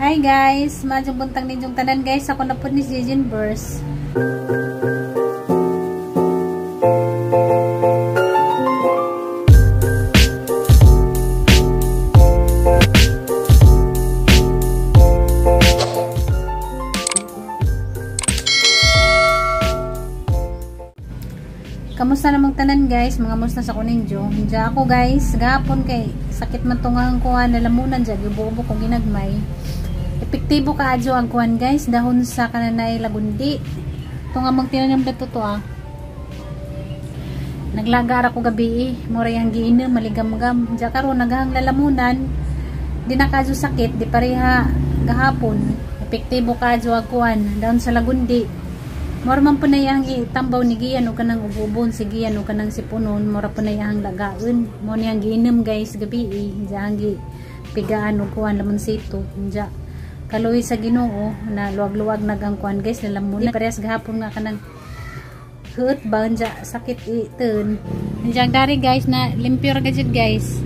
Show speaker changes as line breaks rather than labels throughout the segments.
Hi guys, maayong buntag ninyong tanan guys. Ako na po ni Jejin Verse. Kamusta namang tanan guys, mga musta sa kuninjo. Diya ako guys, gahapon kay sakit man tungang kuha nalamunan diya, gibubo kong ginagmay. Epektibo kaadyo ang kuan guys, dahon sa kananay lagundi. Tunga mang tinanim dato to ah. Naglaga ra ko gabi eh, mura yang giinom maligamgam. Diya karon naghang lalamunan, di na kaadyo sakit, di pareha gahapon. Epektibo kaadyo ang kuan, dahon sa lagundi. Mura man po na iyang gitambaw ni Gian o kanang ububon si Gian o kanang sipunon, mura po na iyang lagaon. Mo niyang giinom guys gabi eh, diya ang gipigaan og kuan lamonsito. Diya kaluoy sa Ginoo na luwag-luwag nagang kuan guys lalamunan. Di parehas gahapon nga kanang huot ba diya sakit iten. Diya dari guys na limpyo ra gajud guys.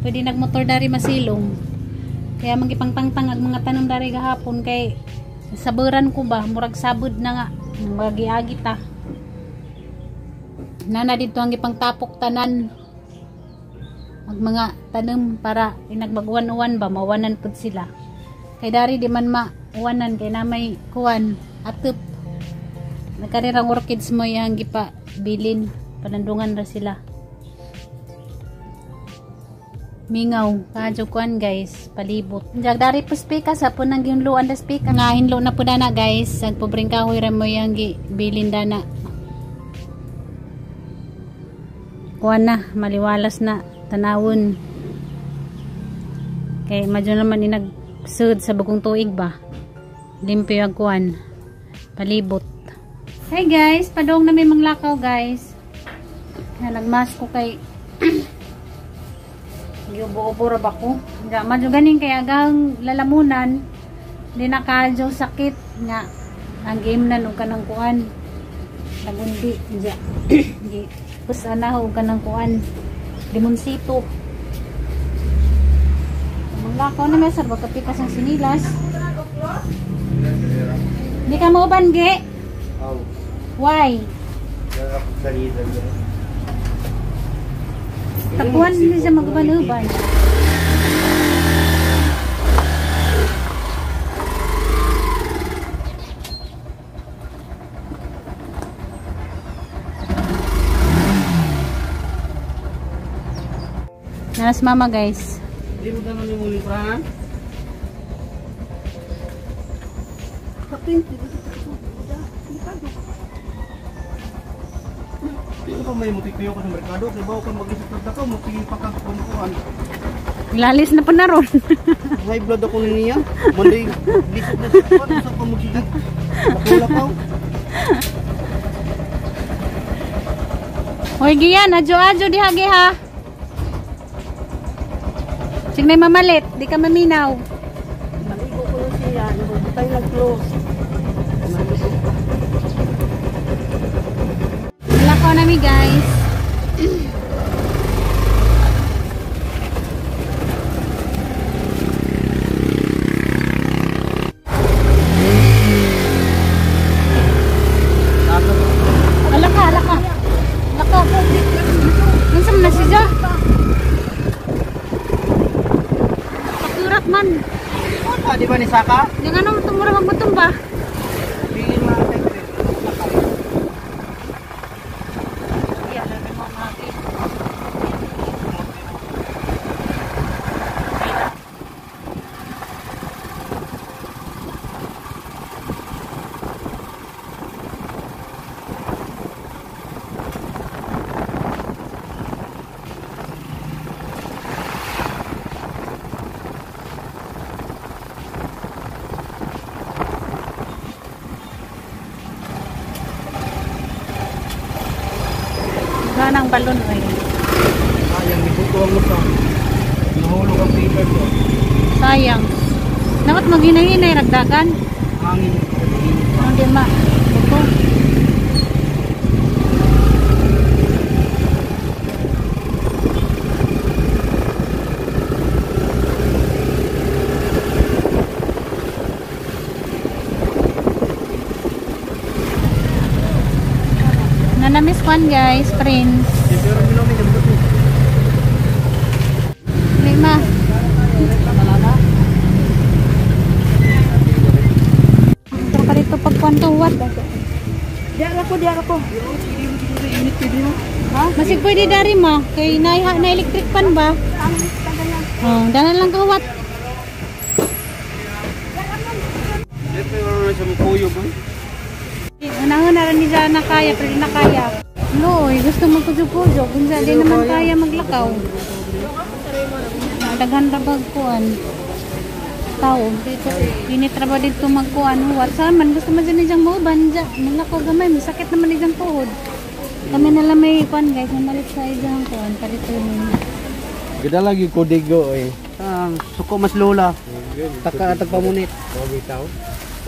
Pwede nagmotor dari masilong. Kaya mangipangtangtang ang mga tanom dari gahapon kay saburan ko ba murag sabod na nga. Magiagi ta. Nana dito ang ipangtapok tanan. Mag mga tanom para inagmaguwan-uwan ba mawanan pud sila. Kay dari di man mauwanan kay na may kuan atep. Nagkarirang orchids mo yang gipa bilin panandungan ra sila. Mingaw kadyo kuan guys palibot. Diag dari po speaker sa po nang gihinloan da speaker. Nga hinlo na po dana guys, ang pobreng kahoy ra mo yang gibilin dana. Kuan na maliwalas na tanawon. Kay madyo naman ni nagsud sa bagong tuig ba. Limpyo ang kuan palibot. Hey guys, padong na may manglakaw guys. Kaya nagmask ko kay giubo-ubo ra ba ko. Nga madyo ganing kay agang lalamunan di na kadyo sakit nga ang game na nung kanang kuan lagundi diya. Gi pusa na og kanang kuan limonsito. Manglakaw na may sar bagkapikas ang sinilas. Di ka mauban ge?
Aw.
Why? Tapuan hindi siya maguban-uban. Naras mama guys.
Hindi mo naman yung muling prahan? Hindi pa may mutikayo ka sa merkado. Kaya bawa ka mag-isip na ka, mapigil pa ka kumukuhan.
Lalis na po na ron.
High blood ako na niya. Monday, lisod na siya. Paano sa pamugigig? Nakula pa.
Hoy Gian, adyo-adyo diha ha. Sige na mamalit, di ka maminaw.
Maligo ko lang siya, hindi tayo nag-close.
Lakaw nami guys. Alaka, alaka. Alaka. Unsa man na siya? Pakurat man.
Ah, di ba ni Saka?
Yung ano, tumura magmatumba.
Bilin mga tekre.
Ganang balon oy.
Sayang, nibuto ang usa. Nahulog ang paper ko.
Sayang. Dapat maghinay-hinay ragdagan.
Hangin.
Hindi ma. Buto. Na-miss kwan guys, Prince. Lima. Pero ka dito pag kwan to, what?
Diya ako.
Ha? Masig pwede dari ma, kay na electric pan ba? Oh, dana lang ka wat. Unahon na rin niya na kaya, pero di na kaya. No, gusto magkujog-kujog. Kung di naman kaya maglakaw. Daghan ra bag kuan. Tao dito. Init ra ba dito magkuan? Huwat saan man gusto man dyan niyang mauban dya. Maglakaw gamay, masakit naman niyang tuhod. Kami na lang may kuan guys, mamalit sa iyang kuan palito ni.
Gida lagi kodigo eh. Suko mas lola. Taka tagpamunit. Mabitaw.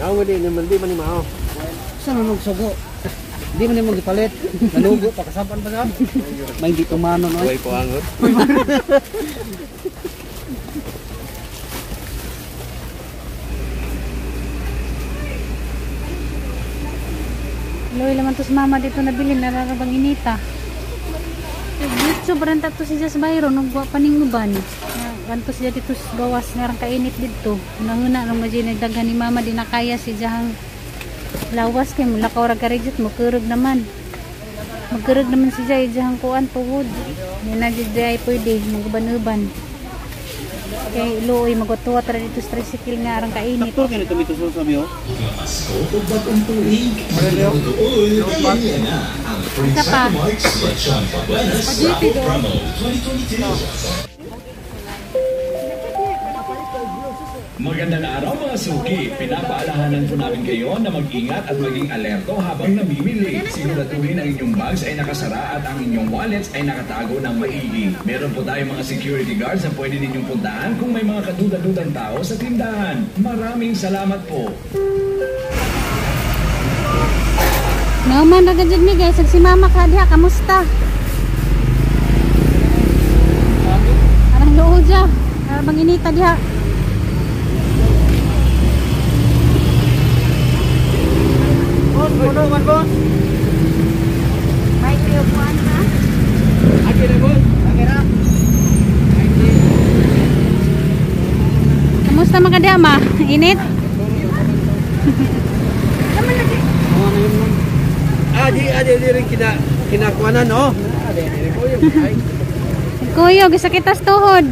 Yaw di naman di man ni mao. Sa nang sugo. Di man nimo gipalit. Nalugo pa kasapan pa sa. May di tumano no. Way poangot.
Loy laman to sa mama dito nabili nararabang inita. Dito barang tato si Jas Byron ug wa pa ning uban. Ganto siya dito sa gawas ngarang kainit didto. Nanguna nang medyo nagdaghan ni mama di na kaya si Jahang lawas kay mulakaw ra karejot mo kurog naman. Magkurog naman si Jay Jahang kuan tuhod. Di na jud ay pwede maguban-uban. Kay luoy magwatuwa ra dito sa tricycle nga arang kainit.
Doktor kini tumito sa sabi oh.
Isa pa.
Magandang araw mga suki! Pinapaalahanan po namin kayo na mag-ingat at maging alerto habang namimili. Siguraduhin ang inyong bags ay nakasara at ang inyong wallets ay nakatago ng maigi. Meron po tayong mga security guards na pwede ninyong puntahan kung may mga kaduda-dudang tao sa tindahan. Maraming salamat po!
Nauman ra gajud mi guys, ag si mama ka diha, kamusta? Arang loo dya, arang inita diha.
Boss, puno man boss.
May tiupuan ha?
Agi na boss. Agi na.
Kamusta man ka diha ma? Init?
Adi rin kinakuanan oh.
Kuyo, gisakitas tuhod.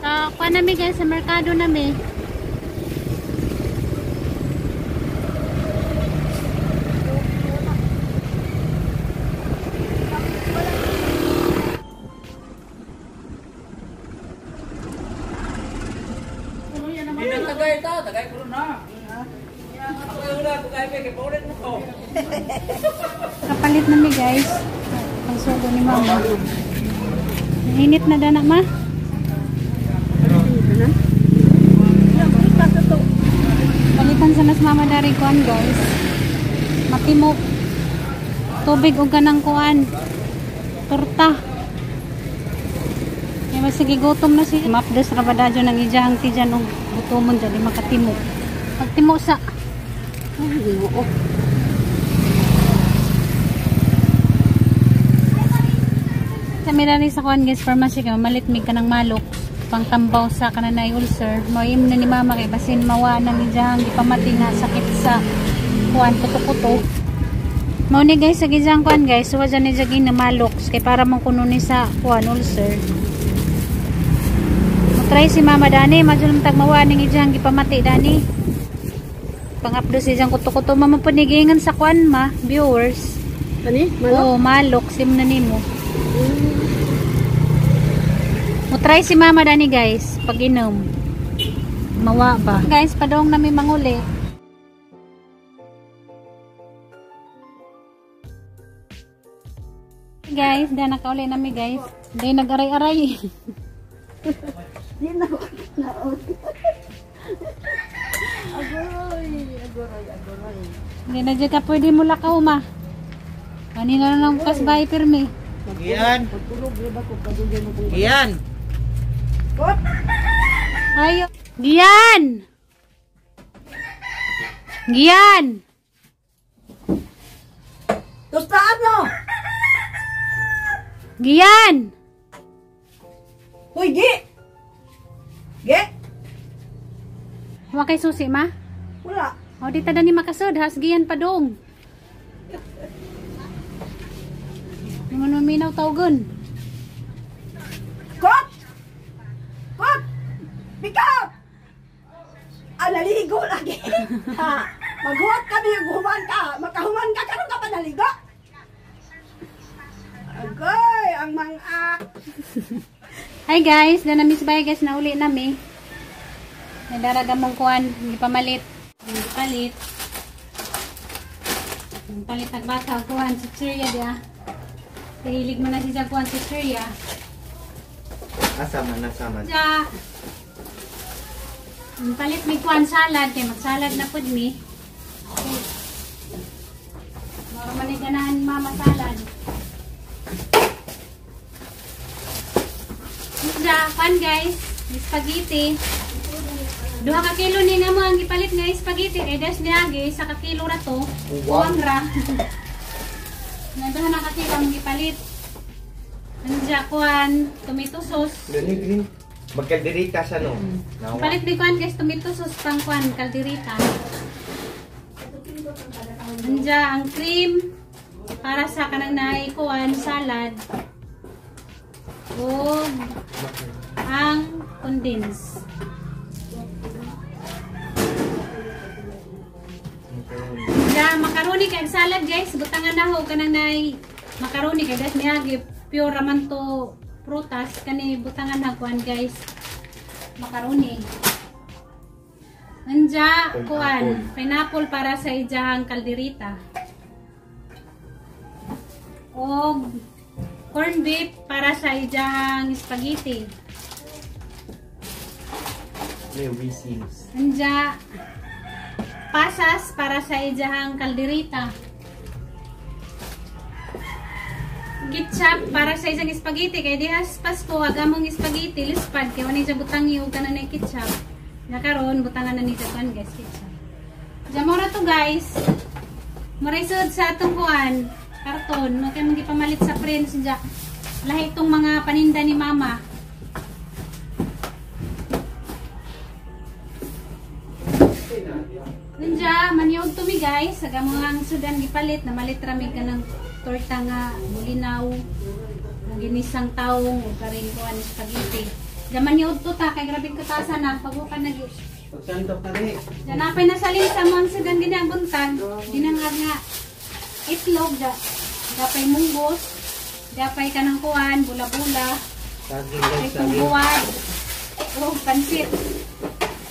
Sa kuan nami guys, sa merkado nami. Kapalit nami guys. Ang sugo ni mama. Init na dana ma. Palitan sa nas mama dari kuan guys. Matimok. Tubig og kanang kuan. Torta. Kaya masige gutom na si mapdos ra ba dadyo nang ijahang tijan og gutomon dyan di makatimo. Pagtimo sa Kami na rin sa kuan guys, pharmacy kay mamalit mig kanang malok pangtambaw sa kananay ulcer. Mao na ni mama kay basin mawa nang ijahang gipamati nga sakit sa kuan kuto-kuto. Mao ni guys sa gijang kuan guys, suwa dyan ni jagin na malok kay para mong kuno ni sa kuan ulcer. Try si mama dani, madulom tag mawa ning ijang gipamati dani. Pang-updo si ijang kuto-kuto mama panigingan sa kuan ma, viewers.
Kani? Malok?
Oo, malok sim na nimo. Mo try si mama dani guys, pag inom. Mawa ba? Guys, padong nami manguli. Guys, da nakauli nami guys. Day nag-aray-aray.
Di na ako naod. Aguroy, aguroy, aguroy.
Hindi na dyan ka pwede mo lakaw ma. Ani na lang kasbay pirmi.
Iyan. Iyan.
Kot!
Ayo. Gian! Gian!
Tustaan mo!
Gian!
Uy, Gi! Gi!
Wa kay susi, ma?
Wala.
O, di ta ni makasod. Has Gian pa dong. Naman tawgon.
Kot! Kot! Pick up! Ah, naligo lagi. Ha? Maghuwat kami, human ka. Makahuman ka, karon ka pa naligo? Agoy, ang mga.
Hi guys, na miss bye guys, nauli nami. Nadaraga mong kuan, hindi pa malit. Hindi palit. Ang palit agbata kuan si Chiria dia. Kahilig mo na siya kuan si Chiria.
Asa man, asa man.
Ja. Ang palit may kuan salad kay magsalad na pud mi. Mara man ni ganahan mama salad. Ja, kuan guys, spaghetti. 2 ka kilo ni nga mo ang gipalit nga spaghetti kay des niagi 1 ka kilo ra to. Uwang ra. Na 2 na ka kilo ang gipalit. Anja kuan tomato sauce.
Dali green. Magkalderita sa no.
Palit mi kuan guys tomato sauce pang kuan kalderita. Anja ang cream para sa kanang naay kuan salad. Ug ang condense. Ja, macaroni kay salad guys, butangan na ho kanang nay macaroni kay guys niagi pure raman to prutas kani butangan na kuan guys. Macaroni. Anja kuan pineapple para sa ijahang kalderita. Og corn beef para sa ijahang spaghetti.
May whistles.
Anja pasas para sa ijahang kalderita. Ketchup para sa isang spaghetti kay dihas Pasko agamong spaghetti lispad kay wala siya butang og kanan na ketchup. Nakaron butangan na ni siya kuan guys ketchup. Jamora to guys. Moray sud sa atong kuan karton mo kay mong gipamalit sa friends ja. Lahi itong mga paninda ni mama. Nanja, maniyog to mi guys. Sa gamang sudan gipalit, namalit rami ka ng torta nga bulinaw, ginisang taong, o karing kuan spaghetti. Diyan maniyog to ta, kay grabe katasan na, pagukan na gi.
Pagsantok na rin.
Diyan napay nasalin sa mga sudan gini ang buntag, dinangag nga itlog, dapay munggos, dapay kanang kuan, bula-bula,
Saging guys,
saging. Buwad, o pansit.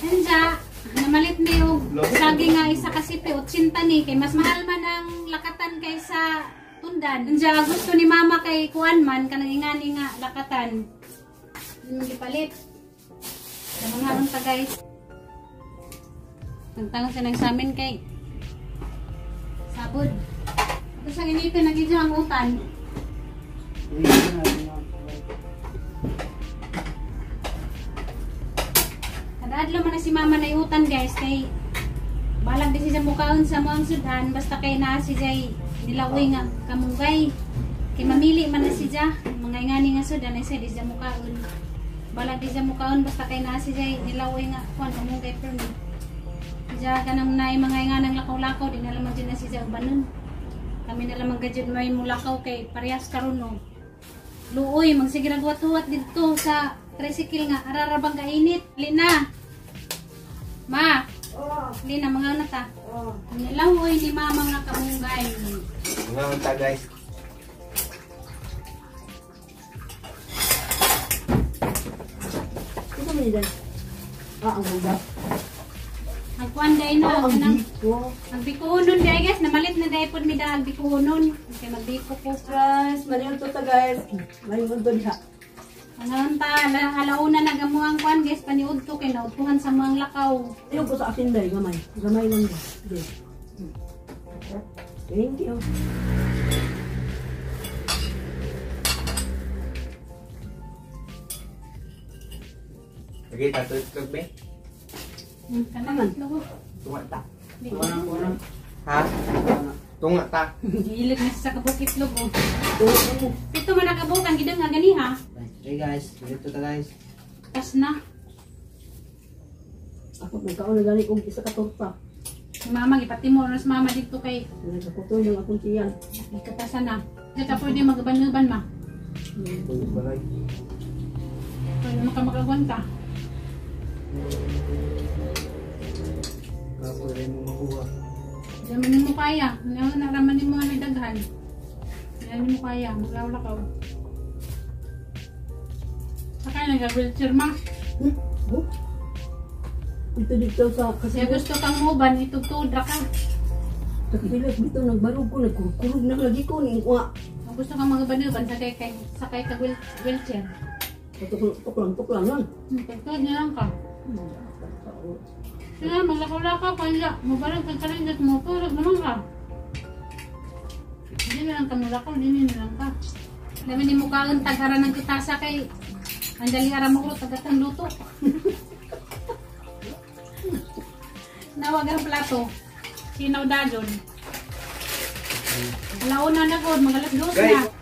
Nanja, namalit mi og saging nga isa ka sipi 80 ni kay mas mahal man ang lakatan kaysa tundan. Anja gusto ni mama kay kuan man kanang ingani nga lakatan. Yung gipalit. Damangaron ta guys. Tangtang sa nang samin kay sabod. Ito sa initin nagidyo ang utan. Adlo man na si mama na iutan guys kay balag di siya mukaon sa mga sudan basta kay naa si Jay nilawi nga kamunggay kay mamili man na si Jay mga ingani nga sudan ay siya di siya mukaon balag di siya mukaon basta kay naa si Jay nilawi nga kuan kamunggay permi Jay kanang naay mga inganang lakaw-lakaw di na lamang dyan na si Jay ubanon kami na lamang gadyod may mulakaw kay parehas karon no luoy magsige nagwat-huwat didto sa tricycle nga ararabang kainit. Lina. Ma.
Oh.
Lina mga na ta.
Oh.
Nilawoy ni mama nga kamunggay.
Mga ta guys.
Ito man yan. Ah, ang buga.
Ang kuan day na
Ah, ang
kanang
biko.
ang bikuhonon day guys, namalit na day pod mi da ang bikuhonon. Kay magbiko ko.
Guys, maniyog to ta guys. Maniyog to diha.
Ang ta alauna na gamuang kuan guys paniudto kay naudtuhan sa mga lakaw.
Ayaw ko sa akin dahil, gamay. Gamay lang ba? Okay. Thank you.
Sige, tato itlog be.
Kanang itlog.
Tunga ta.
Di.
Ha? Tunga ta.
Giilig na siya sa kabuk itlog oh. Pito man nakabuk ang gidang nga gani ha.
Okay guys, dito ta guys.
Tas na.
Ako nagkaon na gani kog isa ka torta.
Si mama gipatimo na sa mama dito kay
Nagkakuto yung akong tiyan.
ikatasan na. Di ka pwede magaban-uban ma.
Balay.
Pwede mo ka makagwanta.
Kapo rin mo makuha.
Di man mo kaya. Naraman mo nga may daghan. Di mo kaya. Maglawlakaw. Saka nag-wheelchair ma.
Oh. Ito dito sa kasi
Kaya gusto kang muban, itugtudra ka.
Sa kasilas dito nagbarog ko nagkurog na lagi ko ni kuha.
Kung gusto kang magaban-uban, sakay ka wheelchair.
Tuklang tuklang lang.
Tugtud na lang ka. Sige, maglakaw-lakaw kaya. Mubarag kang kalindat mo, purag naman ka. Hindi na lang ka mulakaw, hindi na lang ka. Dami ni mukhaan, tagharan ng kitasa kay ang dali haram mo tagatang luto. Nawag ang plato. Sinaw dajon. Alauna na god, mga alas 2 na.
Guys.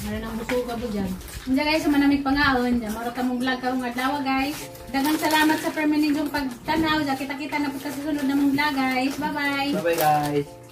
Meron ang busuga po dyan. Hindi guys, manamig pangaon. Diyan, maro ka mong vlog karong adlaw guys. Daghang salamat sa permanent yung pagtanaw. Kita-kita na po sa susunod na mong vlog guys. Bye-bye.
Bye bye guys.